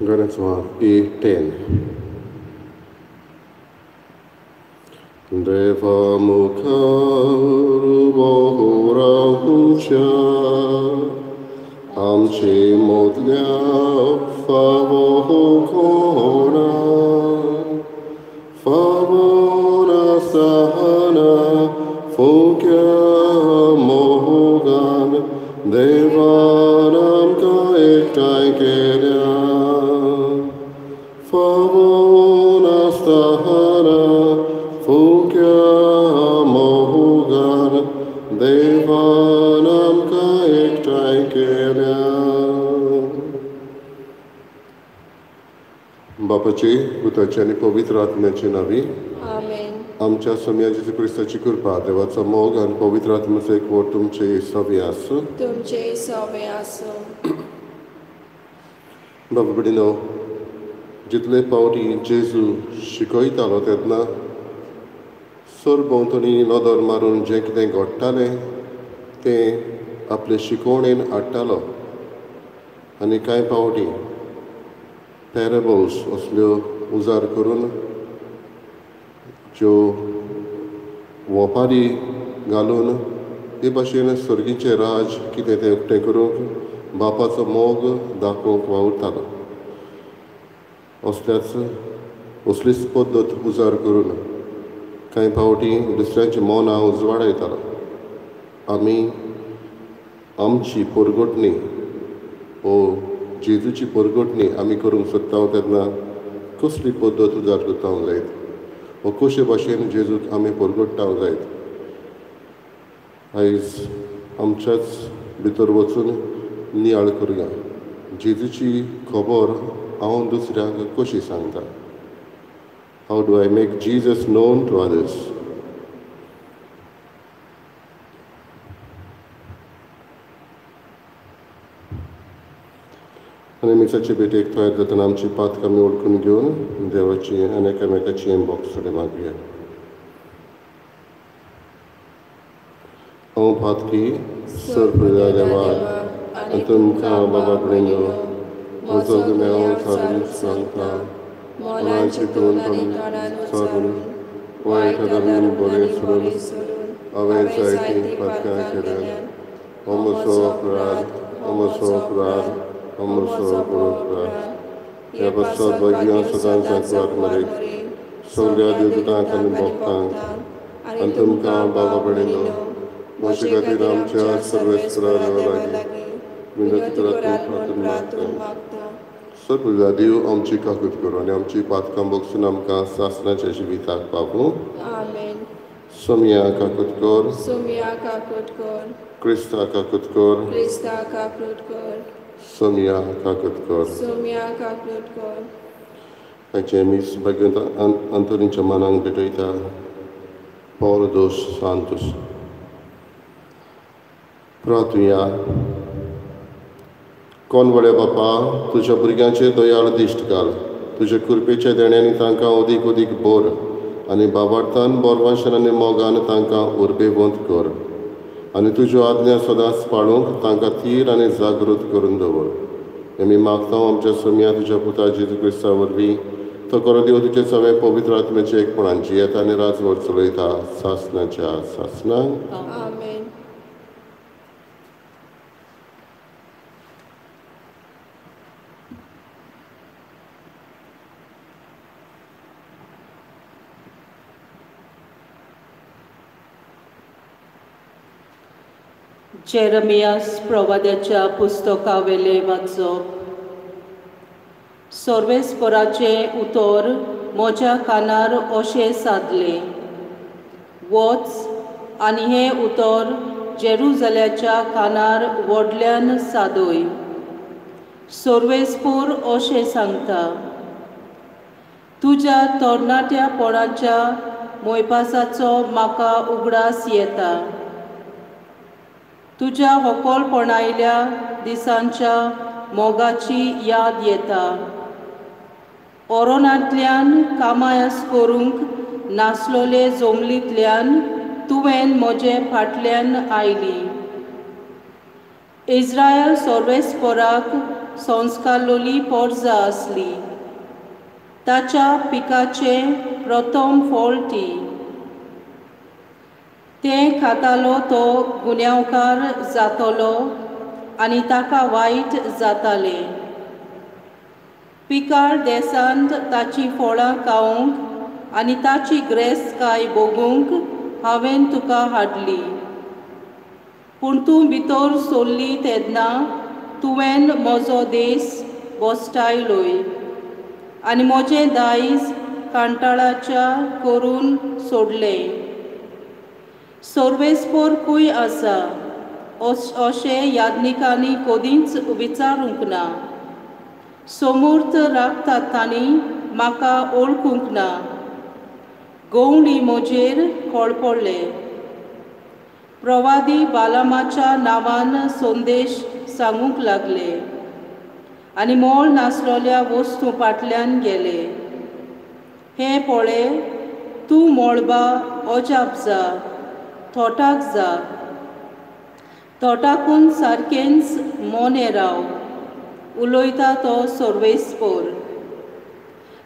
गाण्याचो A10. देवा मुखार उबो रावच्या आमचे मदल्या फावो कोणा फावो नासतना फुक्या मोगान देवान आमकां एकठांय केल्या फावो नासतना फुक्या मोगान देवान आमकां एकठांय केल्या. बापाचे पुताचे आनी पवित्र आत्म्याचे नांवी आमेन. आमच्या सोम्या जेजू क्रिस्ताची कृपा, देवाचो मोग आनी पवित्र आत्म्याचो एकवट तुमचे सवे आसूं. तुमचे सवे आसूं. बाबा भयणीनो, जितले फावटी जेजू शिकयतालो तेन्ना सरभोंवतणी नदर मारून जें कितें घडटालें तें आपले शिकवणेन हाडटालो आनी कांय फावटी पॅरेबल्स असल्यो उजार करून ज्यो वोपारी घालून हे भाशेन सर्गीचें राज कितें तें उक्तें करूंक बापाचो मोग दाखोवंक वावुरतालो. असल्याच असलीच पद्दत उजार करून कांय फावटी दुसऱ्यांची मनां उजवाडायतालो. आमी आमची परगटणी ओ जेजूची परगटणी आमी करूंक सोदता तेन्ना कसली पद्दत उजार करता जायत वो कशे भाशेन जेजूक आमी परगट्टा जायत, आयज आमच्याच भितर वचून नियाळ करुया. जेजूची खबर हांव दुसऱ्यांक कशी सांगता? How do I make Jesus known to others? आनी मिसाचे भेटेक तयार जातना आमची पातकां आमी वळखून घेवन देवाची आनी एकामेकाची बॉक्स मागया. हांव पातकी सर्व देवा आनी तुमकां बाबा भयणीनो म्हजो गुन्यांव सारून सांगता, मनान चिंतून सारून वायट धरून बरें सोडून हांवें जायतीं पातकां केल्यात. हो म्हजो अपराध, हो म्हजो अपराध, हो म्हजो अपराध. ह्या पासत भाग्यां सदांच सांकवार मरेक सगळ्या देवदूतांक आनी भक्तांक आनी तुमकां बाबा भयणीनो म्हजे खातीर आमच्या सर्वेस्परा देवा लागीं विनंती करात म्हूण मागता. सर्व देव आमची काकूत करूं आनी आमची पातकां बगसून आमकां सासणाच्या जिविताक पावूं. आमेन. सोमया काकूत कर, सोमया काकूत कर, क्रिस्ता काकूत कर, क्रिस्ता काकूत कर, सोमया काकूत कर, सोमया काकूत कर. आयचें मीस भाग्यवंत अंतोनीच्या मानांक भेटयता पौल दोस सांतोस. प्रार्थुया. कोण व्हडल्या बापा, तुज्या भुरग्यांचेर दयाळ दिश्ट घाल, तुज्या कृपेच्या देण्यांनी तांकां अदीक अदीक बोर आनी बाबार्थान बोरवांशान आनी मोगान तांकां उर्बेवंत कर आनी तुज्यो आज्ञा सदांच पाळूंक तांकां थीर आनी जागृत करून दवर. आमी मागता आमच्या सोम्या तुज्या पुता जेजू क्रिस्ता वरवीं तो करो देव तुजे सगळे पवित्र आत्म्याचे एकपणान जियेता आनी राजवट चलयता सासणाच्या सासणाक. आमेन. जेरमियास प्रवाद्याच्या पुस्तकावेले वाचप. सर्वेस्पराचें उतर म्हज्या कानार अशें सादलें, वच आनी हें उतर जेरुजाल्याच्या कानार व्हडल्यान सादय. सर्वेस्पोर अशें सांगता, तुज्या तरणाट्यापणाच्या मोयपासाचो म्हाका उगडास येता. तुज्या होकोलपणायल्या दिसांच्या मोगाची याद येता. ओरोनांतल्यान कामायस करूंक नासलोले जोमलींतल्यान तुवें म्हजे फाटल्यान आयली. इस्रायल सर्वेस्पराक संस्कारलोली पोरजा आसली. ताच्या पिकाचें प्रथम फळ ती. तें खातालो तो गुन्यांवकार जातलो आनी ताका वायट जातालें. पिकाळ देसांत ताचीं फळां खावंक आनी ताची ग्रेस्तकाय भोगूंक हांवें तुका हाडली. पूण तूं भितर सोल्ली तेन्ना तुवें म्हजो देस बोस्टायलोय आनी म्हजें दायज कांटाळाच्या करून सोडलें. सर्वेस्पोर खंय आसा अशें याज्ञिकांनी कदींच विचारूंक ना. समूर्त राखतात तांणी म्हाका वळखूंक ना. गवणी म्हजेर कळपडले. प्रवादी बालामाच्या नांवान संदेश सांगूंक लागले आनी मोल नासलेल्या वस्तू फाटल्यान गेले. हें पळय, तूं मळबा अजाप जा, थोटाक जा, थोटाकून सारकेंच मोने राव, उलयता तो सर्वेस्पोर.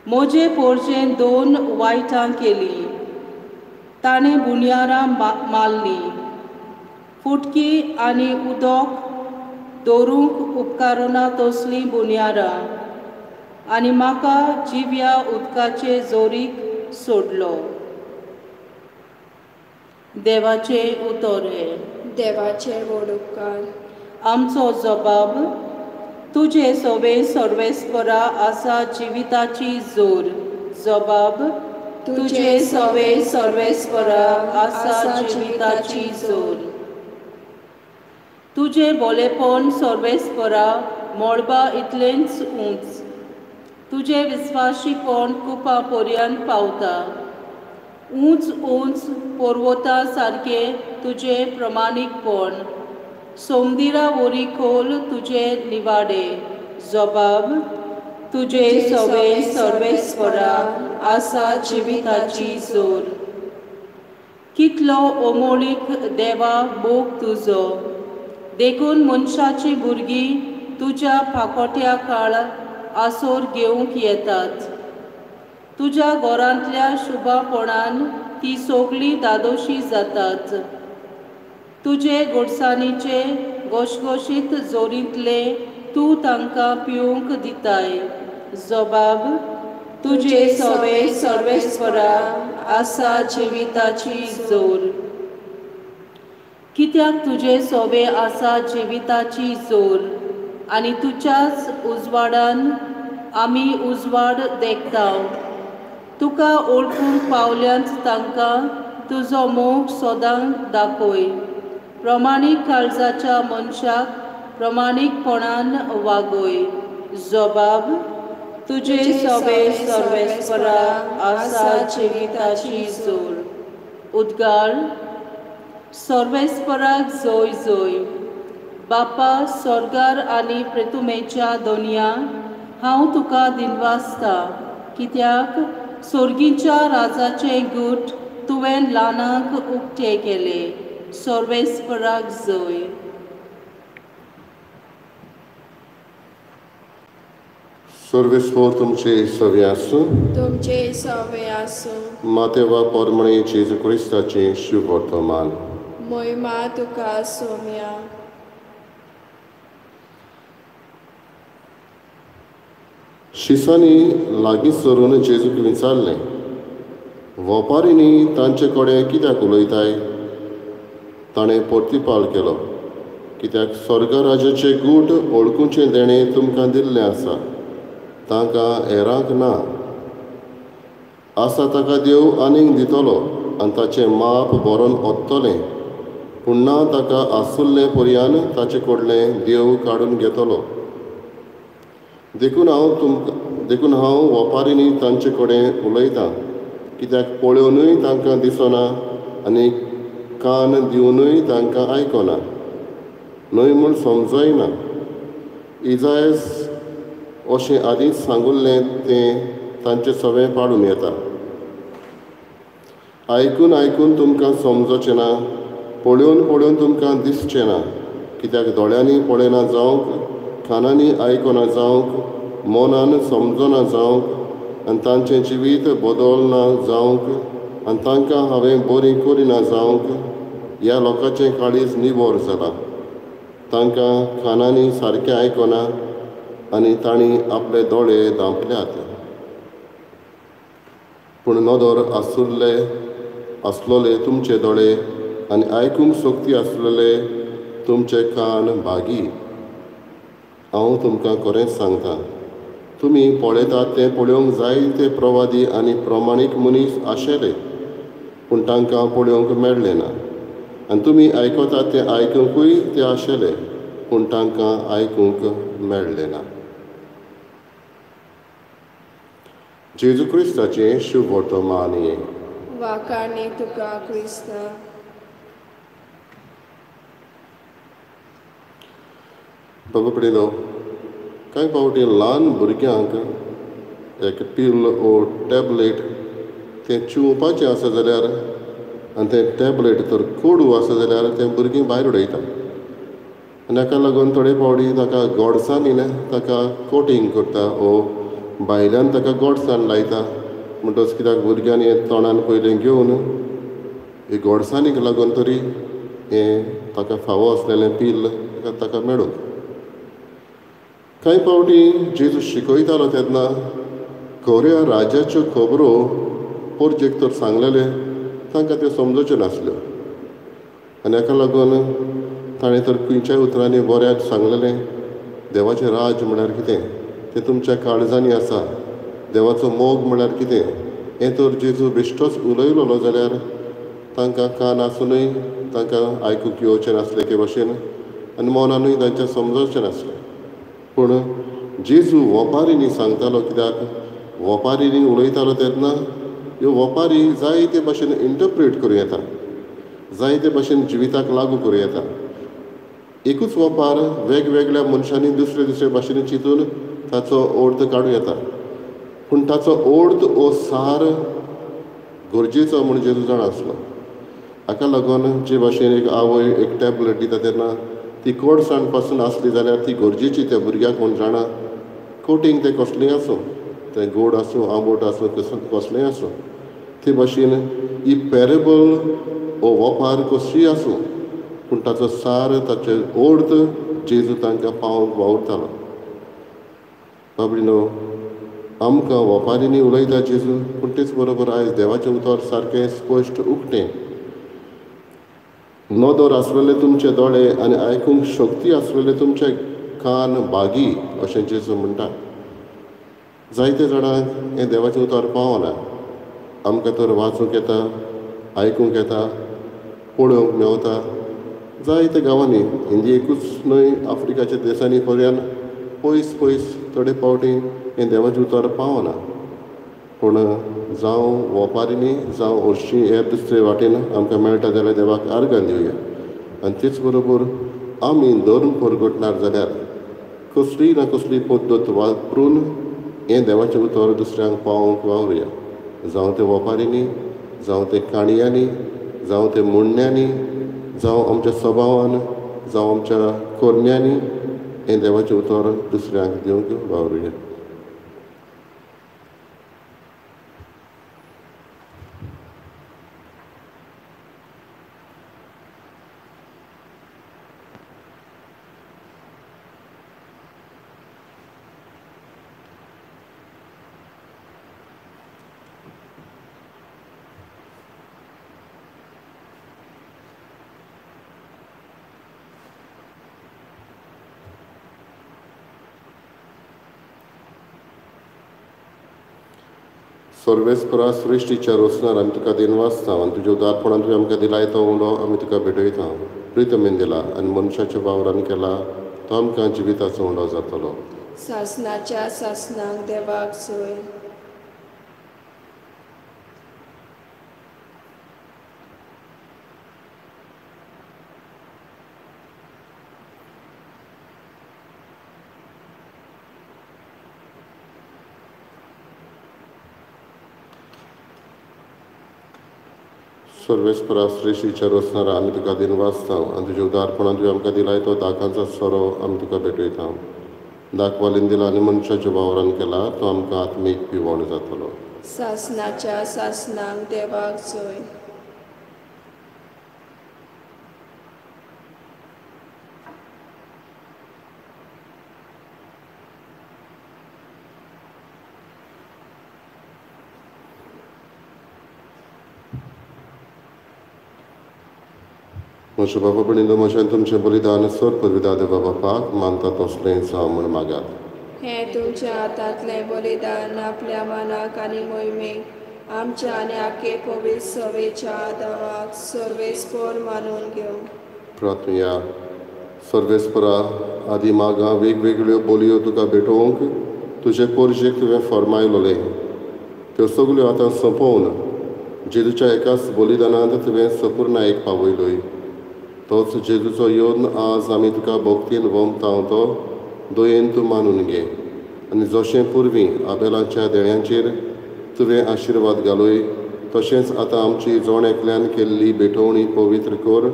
म्हजे पोरजेन दोन वायटां केली. ताणें बुन्यारां मारलीं, फुटकी आनी उदक दवरूंक उपकारना तसलीं बुन्यारां, आनी म्हाका जिव्या उदकाचे जोरीक सोडलो. देवाचें उतर हें. देवाचे व्हड उपकार. आमचो जबाब तुजे सोबे सर्वेस्परा आसा जिविताची जोर. जबाब तुजे सोबे सर्वेस्परा आसा जिविताची जोर. तुजें बोलेपण सर्वेस्परा मळबा इतलेंच उंच, तुजें विस्वाशीपण कुपा पर्यंत पावता. उंच उंच पर्वता सारकें तुजें प्रमाणीकपण, सोमदिरा वरी खोल तुजे निवाडे. जबाब तुजे सोबे सर्वेस्परा आसा जिविताची जोर. कितलो ओमोळीक देवा मोग तुजो, देखून मनशाची भुरगीं तुज्या फाकोट्या काळ आसोर घेवंक येतात. तुज्या घरांतल्या शुभापणान ती सगळीं दादोशी जातात. तुजे गोडसाणीचे घोशघोशीत जोरींतले तूं तांकां पिवंक दिताय. जबाब तुजे सोबे सर्वेस्परा आसा जिविताची जोर. कित्याक तुजे सोबे आसा जिविताची जोर आनी तुज्याच उजवाडान आमी उजवाड देखता. तुका वळखूंक पावल्यांत तांकां तुजो मोग सदांच दाखय. प्रमाणीक काळजाच्या मनशाक प्रमाणीकपणान वागय. जबाब तुजे सोबे सर्वेस्परा आसा जिविताची जोर. उद्गार सर्वेस्पराक जोय जोय. बापा स्वर्गार आनी प्रितुमेच्या दोनया, हांव तुका दिनवासता कित्याक सोर्गीच्या राजाचें गूट तुवें ल्हानांक उक्तें केलें. सर्वेस्पराक जोय. सर्वेस्पोर तुमचे सवे आसूं. तुमचे सवे आसूं. मातेवा परमणे जेजू क्रिस्ताचें शुभ वर्तमान. मोहिमा तुका सोम्या. शिसांनी लागीं सरून जेजूक विचारलें, वपारींनी तांचे कडेन कित्याक उलयताय? ताणें प्रतिपाल केलो, कित्याक स्वर्ग राजाचें गूट वळखुचें देणें तुमकां दिल्लें आसा, तांकां हेरांक ना. आसा ताका देव आनीक दितलो आनी ताचें माप भरोन ओत्तलें, पूण ना ताका आसुल्लें पर्यान ताचे कडलें देव काडून घेतलो. देखून हांव वपारींनी तांचे कडेन उलयतां, कित्याक पळोवनूय तांकां दिसना आनी कान दिवनूय तांकां आयकना, न्हय म्हूण समजय ना. इजायस अशें आदींच सांगुल्लें तें तांचें सवें पाडून येता. आयकून आयकून तुमकां समजचें ना, पळोवन पळोवन तुमकां दिसचें ना, कित्याक दोळ्यांनी पळयना जावंक कानांनी आयकना जावंक, मनान समजना जावंक आनी तांचें जिवीत बदलना जावंक आनी तांकां हांवें बरीं करिना जावंक ह्या लोकांचें काळीज निबर जालां. तांकां कानांनी सारकें आयकना आनी तांणी आपले दोळे धांपल्यात. पूण नदर आसुल्ले आसलोले तुमचे दोळे आनी आयकूंक शक्ती आसलेले तुमचे कान भागी. हांव तुमकां खरेंच सांगता, तुमी पळयतात तें पळोवंक जायते प्रवादी आनी प्रमाणीक मनीस आशिल्ले, पूण तांकां पळोवंक मेळ्ळें ना. आनी तुमी आयकतात तें आयकुंकूय ते आशिल्ले, पूण तांकां आयकूंक मेळ्ळें ना. जेजू क्रिस्ताचें शुभ वर्तमान. वाखाणी तुका क्रिस्ता. बाबा पडिलो, कांय फावटी ल्हान भुरग्यांक एक पील ओ टॅबलेट तें चिवपाचें आसा जाल्यार आनी तें टॅबलेट तर कोडू आसा जाल्यार तें भुरगीं भायर उडयता आनी हाका लागून थोडे फावटी ताका गोडसांनी ताका कोटींग करता ओ भायल्यान ताका गोडसाण लायता. म्हणटच कित्याक भुरग्यांनी हें तोंडान पयलें घेवन हे गोडसाणीक लागून तरी हें ताका फावो आसलेलें पील ताका मेळूंक. कांय फावटी जेजू शिकयतालो तेन्ना खऱ्या राज्याच्यो खबरो पोरजेक तर सांगलेले तांकां त्यो समजूच्यो नासल्यो आनी हाका लागून ताणें तर खंयच्याय उतरांनी बऱ्याक सांगलेलें देवाचें राज म्हळ्यार कितें तें तुमच्या काळजांनी आसा, देवाचो मोग म्हळ्यार कितें हें तर जेजू बेश्टोच उलयलोलो जाल्यार तांकां कान आसुनूय तांकां आयकूंक येवचें नासलें एके भाशेन आनी मनानूय तांच्या समजचें नासलें. पूण जेजू वोपारींनी सांगतालो, कित्याक वोपारींनी उलयतालो तेन्ना ह्यो वोपारी जायते भाशेन इंटरप्रेट करूं येता, जायते भाशेन जिविताक लागू करूं येता. एकूच वोपार वेगवेगळ्या मनशांनी दुसरे दुसरे भाशेन चिंतून ताचो अर्थ काडूं येता, पूण ताचो अर्थ हो सार गरजेचो म्हूण जेजू जाणा आसलो. हाका लागून जे भाशेन एक आवय एक टॅबलेट दिता तेन्ना ती गोडसाण पासून आसली जाल्यार ती गरजेची त्या भुरग्याक म्हूण जाणा, कोटींग तें कसलेंय आसूं, तें गोड आसूं आंबट आसूं कसलेंय आसूं, ते भाशेन ही पेरेबल हो वोपार कसलीय आसूं पूण ताचो सार ताचें अर्थ जेजू तांकां पावोवंक वावुरतालो. बाबडिनो, आमकां वोपारींनी उलयता जेजू, पूण तेच बरोबर आयज देवाचें उतर सारकें स्पश्ट उक्तें. नदर आसलेले तुमचे दोळे आनी आयकूंक शक्ती आसलेले तुमचे कान भागी अशें जेजू म्हणटा. जायते जाणांक हें देवाचें उतर पावना. आमकां तर वाचूंक येता, आयकूंक येता, पळोवंक मेवता. जायते गांवांनी, इंडियेकूच न्हय आफ्रिकाच्या देशांनी पर्यान पयस पयस थोडे फावटी हें देवाचें उतर पावना. पूण जावं वोपारींनी जावं हरशीं हे दुसरे वाटेन आमकां मेळटा जाल्यार देवाक आर्गां दिवया. आनी तेच बरोबर आमी धर्म परगटणार जाल्यार कसली ना कसली पद्दत वापरून हें देवाचें उतर दुसऱ्यांक पावोवंक वावरुया. जावं तें वोपारींनी, जावं तें काणयांनी, जावं तें म्हणण्यांनी, जावं आमच्या सभावान, जावं आमच्या करण्यांनी हें देवाचें उतर दुसऱ्यांक दिवंक वावरुया. सर्वेस्परा सृश्टीच्या रोसणार आमी तुका दिनवासता आनी तुज्या उदारपणान तुवें आमकां दिलाय तो उंडो आमी तुका भेटयता. प्रितमेन दिला आनी मनशाच्या वावरान केला तो आमकां जिविताचो उंडो जातलो. सासनाच्या सासनाक देवाक सोय. सर्वेस्परा सृश्टीच्या रोसणारा आमी तुका दिनवासता आनी तुज्या उदारपणान तुवें आमकां दिलाय तो दाकांचो सोरो आमी तुका भेटयता. दाखवालीन दिला आनी मनशाच्या वावरान केला तो आमकां आत्मीक पिवण जातलो. सासनाच्या सासनाक देवाक जोय. म्हज्या बाबा भयणींनो, म्हजें तुमचें बलिदान सर पदवीदा देवा बापाक मानता तसलें जावं म्हूण मागात. हें तुमच्या हातांतलें बलिदान आपल्या मनाक आनी मोहिमेक आमच्या आनी आखे पवित्र सवेच्या देवाक सर्वेस्पोर मानून घेवं. प्रार्थया. सर्वेस्परा, आदी मागां वेगवेगळ्यो बोलयो तुका भेटोवंक तुजे पोरजेक तुवें फर्मायलोलें त्यो सगल्यो आतां सोंपोवन जेजूच्या एकाच बलिदानांत तुवें सपूर्णायेक पावयलोय. तोच जेजूचो येवन आज आमी तुका भक्तीन वमता तो दयेन तूं मानून घे आनी जशें पुर्वी आबेलाच्या देण्यांचेर तुवें आशिर्वाद घालय तशेंच आतां आमची जण एकल्यान केल्ली भेटवणी पवित्र कर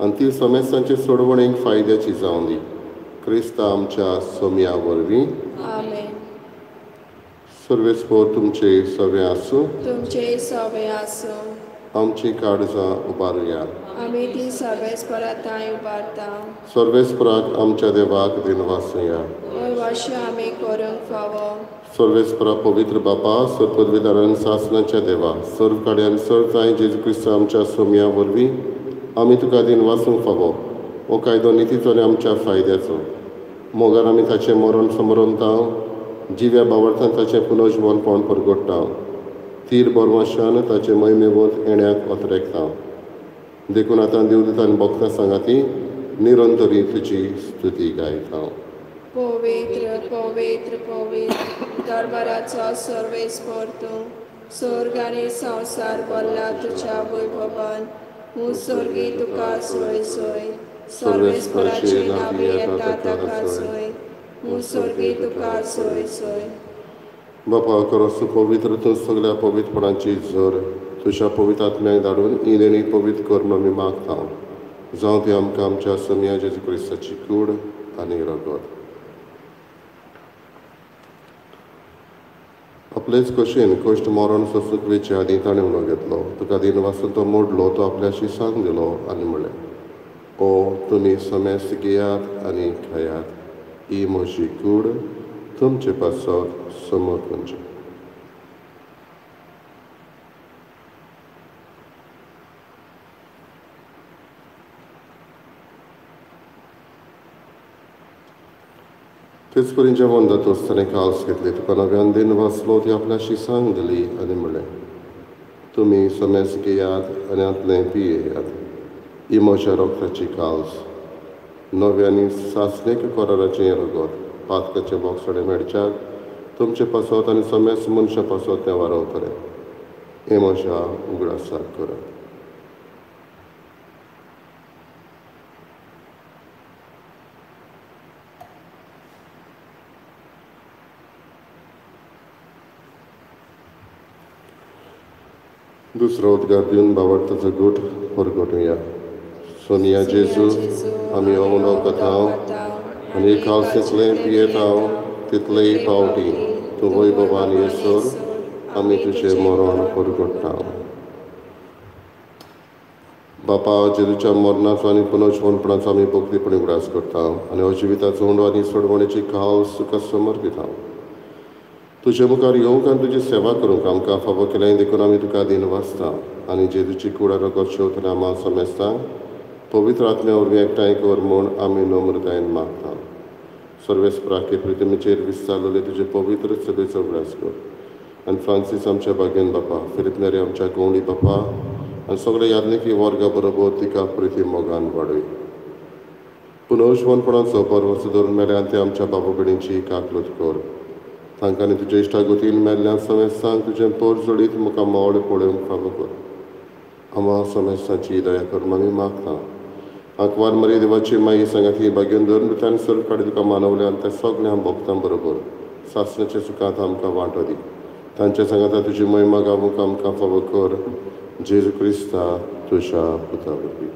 आनी ती समेस्तांचे सोडवणेक फायद्याची जावन दी. क्रिस्ता आमच्या सोम्या वरवीं. आमेन. सर्वेस्पोर तुमचे सवे आसूं. तुमचे सवे आसूं. आमची काळजां उबारुया. आमी ती सर्वेस्पराताय उबारता. सर्वेस्पराक आमच्या देवाक दिनवासुया. वयवाशी आमी करूंक फावो. सर्वेस्परा पवित्र बापा, सर्पदविदारान सासनाच्या देवा, सर्व काड्यान सर्व तांय जेजू क्रिस्त आमच्या सोम्या वरवीं आमी तुका दिनवासूंक फावो. हो कायदो नितीचो आनी आमच्या फायद्याचो. मोगान आमी ताचें मरण समरंता, जिव्या बावर्थान ताचें पुनर्जीवनपण परगट्टा, तीर बरवाशान ताचें महिमेवंत येण्याक अतरेकता. देखून आतां देवदूत आनी भक्तां सांगाती निरंतरी तुजी स्तुती गायता. पवित्र पवित्र पवित्र दरबाराचो सर्वेस्पोर तूं, स्वर्ग आनी संवसार भरला तुज्या वैभवान. हूं स्वर्गी तुका सोय सोय, सर्वेस्पराची नावी येता ताका सोय, हूं स्वर्गी तुका सोय सोय. बापा करोस पवित्र तूं सगळ्या पवित्रपणाची झर तुज्या पवित्र आत्म्याक धाडून ही देणी पवित्र कर म्हूण आमी मागता. जावं ती आमकां आमच्या सोम्या जेजू क्रिस्ताची कूड आनी रगत. आपलेच कशेन कश्ट मरण सोसूंक वेचे आदीं ताणें उलो घेतलो. तुका दिन वासून तो मोडलो, तो आपल्या शिसांक दिलो आनी म्हणलें, ओ तुमी समेस्त घेयात आनी खायात, ही म्हजी कूड तुमचे पासत समर्पणची. तेच परी जेवण जातच ताणें काल्स घेतली, तुका नव्यान दिन वाचलो, ती आपल्या शिसांक दिली आनी म्हणलें, तुमी समेस्त घेयात आनी हांतलें पियेयात, ही म्हज्या रगताची काल्स, नव्यानी सासणीक कराराचें रगत, पातकाचें बोगसणें मेळच्याक तुमचे पासत आनी समेस्त मनशां पासत तें वारवतलें. हें म्हज्या उगडासाक करात. दुसरो उद्गार दिवन बावडताचो गूट परगटुया. सोनिया जेजू, आमी उलो कथा आनी कालसेंतलें पियेता तितलेय पावटी तूं वैभवान येसर आमी तुजें मरण परगट्टा. बापा, जेजूच्या मरणाचो आनी पुनर्जीवनपणाचो आमी भक्तीपणी उगडास करता आनी हो जिविताचो उंडो आनी सोडवणेची काल्स तुका समर्पिता. तुजे मुखार येवंक आनी तुजी सेवा करूंक आमकां फावो केलें देखून आमी तुका दिनवासता आनी जेजूची कूड रगत शेवतना आमा समेस्ता पवित्र आत्म्या वरवीं एकठांय कर म्हूण आमी नम्रतायेन मागता. सर्वेस्पराके पृथ्वीचेर विस्तारलेले तुजे पवित्र सभेचो उगडास कर आनी फ्रांसीस आमच्या बागेन बापा, फिलीप नेरी आमच्या गवणी बापा आनी सगळे याज्ञिकी वर्गा बरोबर तिका प्रिती मोगान वाडय. पुनर्जीवनपणाचो परवस धरून मेल्यान ते आमच्या बाबा भयणींची काकलूत कर. तांकां तुज्या इश्टागतीन मेल्ल्या समेस्तांक तुजें पोर जोडीत मुखार मोड पळोवंक फावो कर. आमा समेस्तांची दया कर आमी मागता. आंकवार मरे देवाची माई सांगाती भाग्योन धरून ताणें सर्व काडी तुका मानवल्या आनी त्या सगळ्या भक्तां बरोबर सासणाच्या सुखांत आमकां वांटो दी. तांच्या सांगाता तुजी महिमा गावूंक आमकां फावो कर. जेजू क्रिस्ता तुज्या पुता वरवीं.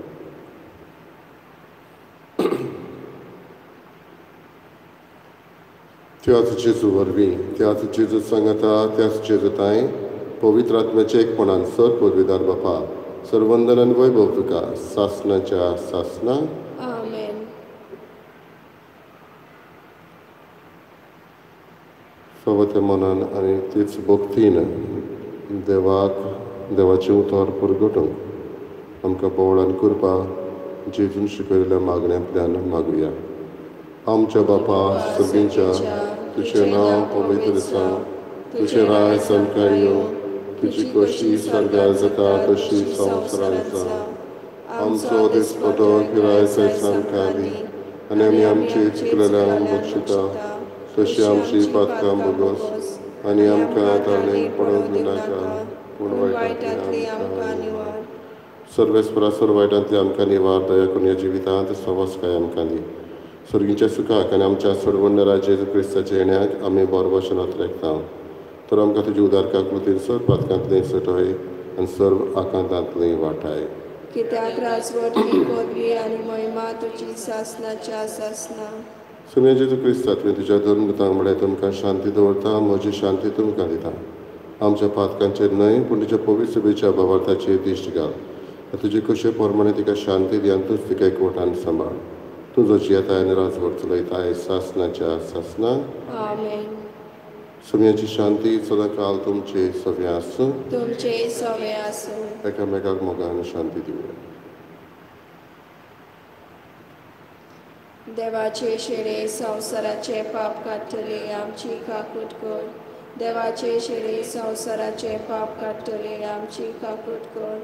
त्याच जेजू वरवीं, त्याच जेजू सांगता, त्याच जेजूताय पवित्र आत्म्याचे एकपणान सर पदवीदार बापा सर्वंदन आनी वैभव तुका सासनाच्या सासना. आमेन. फावो त्या मनान आनी तीच भक्तीन देवाक देवाचें उतर परगटूंक आमकां बोवळान करपा जेजून शिकयल्ल्या मागण्यांतल्यान मागुया. आमच्या बापा सगळींच्या, तुजें नांव पवित्र जावं, तुजें राज आमकां येवं, तुजी कशी स्वर्गार जाता तशी संवसारांत जावं. आमचो दिसपटो पिराय आयज आमकां दी आनी आमी आमची चुकलेल्यांक बक्षिता तशी आमची पातकां भोगोस आनी आमकां ताणें पडोवंक दिनाका, पूण वायटांतली आमकां निवार. सर्वेस्परा सर्व वायटांतली आमकां निवार, दया करून ह्या जिवितांत सवसकाय आमकां दी. सर्गीच्या सुखाक आनी आमच्या सोडवणदारा जेजू क्रिस्ताच्या येण्याक आमी बरवशनात रेखता. तर आमकां तुजी उदारका कृतीन सर्व पातकांतली सुटय आनी सर्व आकांतांतली वाटाय. कित्याक राजवट ही पदवी आनी महिमा तुजी सासनाच्या सासना. सुम्या जेजू क्रिस्ता, तुवें तुज्या धर्मदूतांक म्हळें, तुमकां शांती दवरता, म्हजी शांती तुमकां दिता. आमच्या पातकांचेर न्हय पूण तुज्या पवित्र सभेच्या भावार्थाचेर दिश्ट घाल. तुजे कशे प्रमाणे तिका शांती दी आनी तूंच तिका एकवटान सांबाळ. तूं जो जियेताय आनी राजवट चलयताय सासनाच्या सासना. आमेन. सुम्याची शांती सदांकाल तुमचे सगळे आसूं. तुमचे सगळे आसूं. एकामेकाक मोगान शांती दिवया. देवाचे शेळे संवसाराचे पाप काडटले आमची काकूट कर. देवाचे शेळे संवसाराचे पाप काडटले आमची काकूट कर.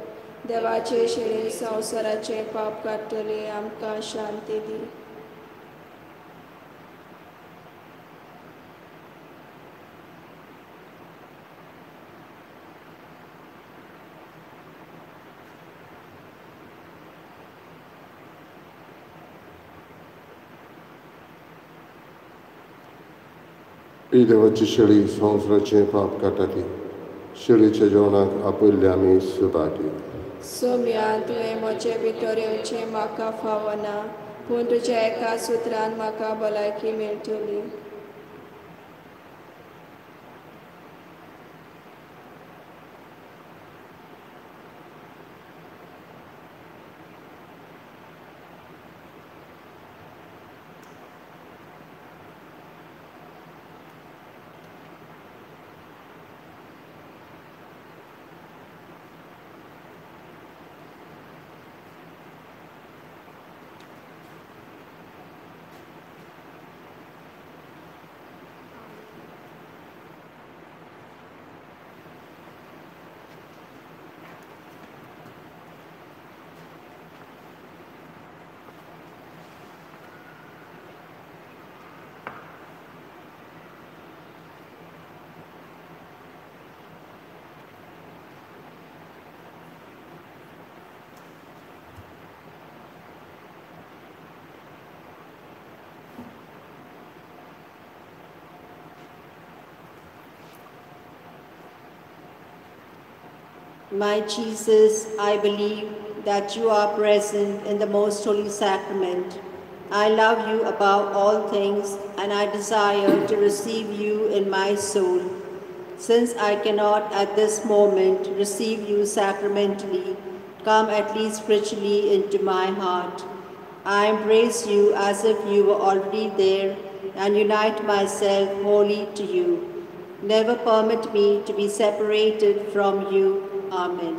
देवाचे शेळे संवसाराचे पाप काडटले आमकां शांती दी. ही देवाची शेळी संवसाराचें पाप काडटा ती शेळीच्या जेवणाक आपयल्ले आमी सुभागी. सोम्या, तुवें म्हजे भितर येवचें म्हाका फावना, पूण तुज्या एका सुत्रान म्हाका भलायकी मेळटली. My Jesus, I believe that you are present in the Most Holy Sacrament. I love you above all things, and I desire to receive you in my soul. Since I cannot at this moment receive you sacramentally, come at least spiritually into my heart. I embrace you as if you were already there and unite myself wholly to you. Never permit me to be separated from you. Amen.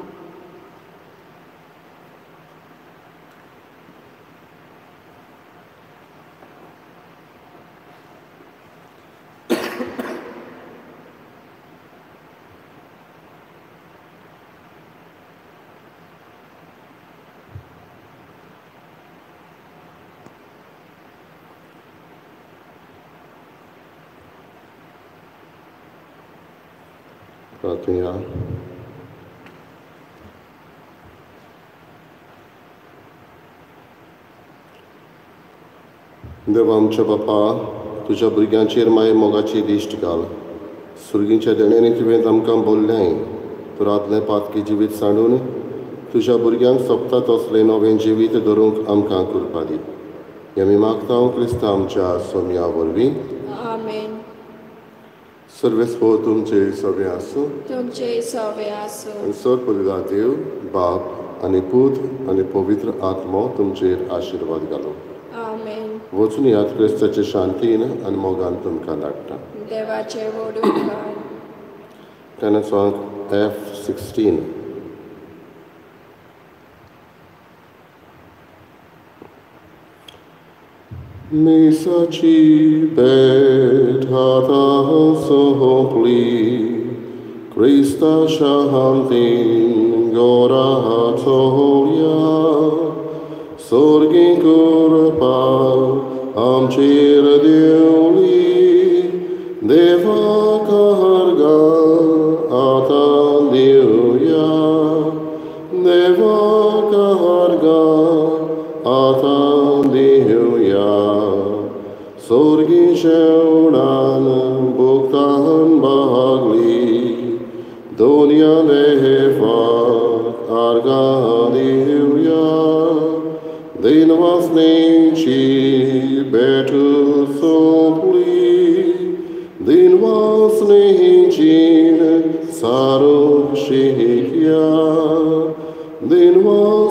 प्रार्थना. देवा आमच्या बापा, तुज्या भुरग्यांचेर माये मोगाची दिश्ट घाल. सुर्गींच्या देण्यांनी तुवें आमकां बोल्लें, तर आदलें पातकी जिवीत सांडून तुज्या भुरग्यांक सोंपता तसलें नवें जिवीत धरूंक आमकां कृपा दी. आमी मागता क्रिस्ता आमच्या सोमया वरवीं. आमेन. सर्वेस्पोर तुमचे सगळे आसूं, तुमचे सवे आसूं. आनी सर पडिल्ला देव बाप आनी पूत आनी पवित्र आत्मो तुमचेर आशिर्वाद घालूं. आमेन. वचून याद क्रिस्ताचे शांतीन आनी मोगान तुमकां धाडटा. देवाचे व्हड उपकार. Tenor song F16. Mesachi bet hata sohopli, Krista shahantin gora toya, Sorgin kurpal amchir deuli, Deva kaharga ata diuya, Deva kaharga ata diuya, Sorgin sheunan buktan bahagli, Dunya deva arga diuya, Dinvasnechi betu sopli, Dinvasnechi saru shikya, Dinvasnechi